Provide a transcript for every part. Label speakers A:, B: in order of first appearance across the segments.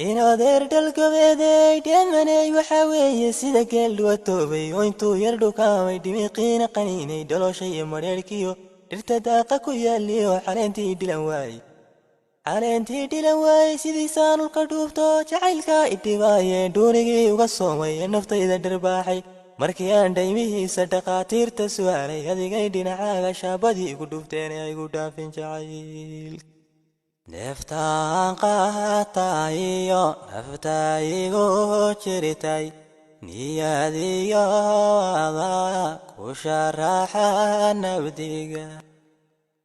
A: In adeer dhalgobeeday dheemaney waxaa weeye sida geel dhuwatoobay oo intuu yar dhukaamay dhimiqiina qaniinay dhalooshay iyo madheerhkiyo dhirta daaqa ku yaaliyo caleentii dhilan waayey, caleentii dhilan waayey. Sidiisaa dhulka dhuubto jacaylkaa idhibaaye dhuunigii uga soomay ee naftayda dharbaaxay markii aan dhaymihiisa dhakhaatiirta su'aalay, adigay dhinacaaga shaabadii igu dhufteen ee igu dhaafin jacayl. Neeftaan qaatayo nafta igu jirtay niyadiyo ada ku sharaxa nabdiga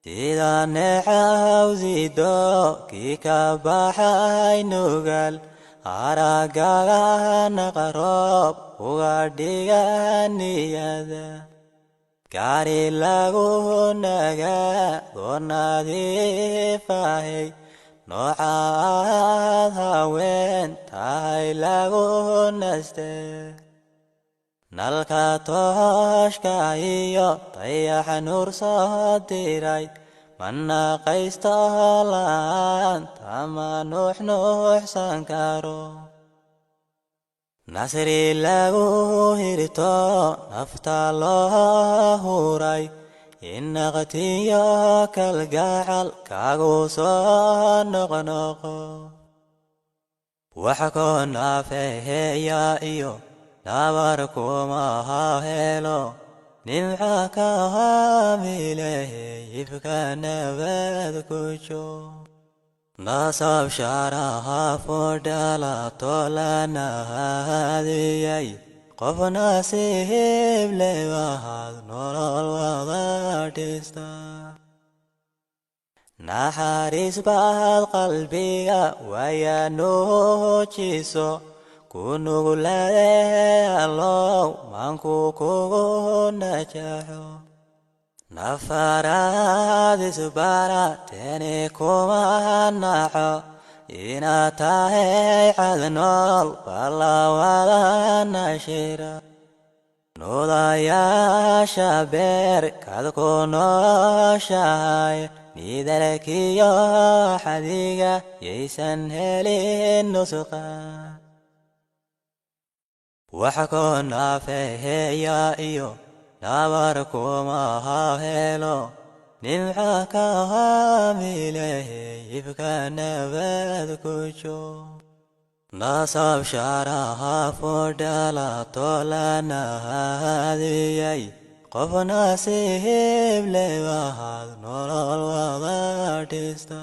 A: sida neecawsido kii ka baxay nugal aragaga naqroob uga dhiga niyada gaari lagu nagaado nadiifahay nooca aad haween tahay lagu naste nalka tooshka iyo dayaxa nuur soo diray manaqaysto la'aanta ma nuux nuuxsan karo. Nasri lagu hirto nafta loo huray inaqtiyo kalgacal kagu soo noqnoqo wax ku naafeheya iyo nabar kuma helo nimca kaamilehe ifka nabad ku joog. Nasab sharaha dhalato lana hadiyay qof nasiib lewahaad nolol wada dhista. Naxariis baad qalbiga waya nuujiso ku nugulaade allow maanku kugu najaxo nafaraad isbara teni kuma naxo inaad tahay cad nool balawada nashira nudayaasha beer kad ku nooshahay nidalkiyo xadiga yaysan helin nusqa wax ku naafeheya iyo nabar kuma helo nimca kaamilehe ifka nabad ku joog. Nasab sharaha dhalato lana hadiyay qof nasiib lewahaad nolol wada dhista.